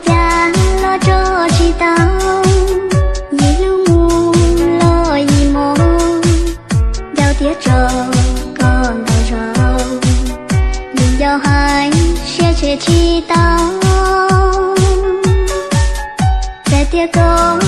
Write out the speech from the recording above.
Cas los tso tsis tau, yim hlub mus los yim mus, ncaus tiab tso koj ntau zaus, yus yau hais siab tshem tsis tau. Txawm tias koj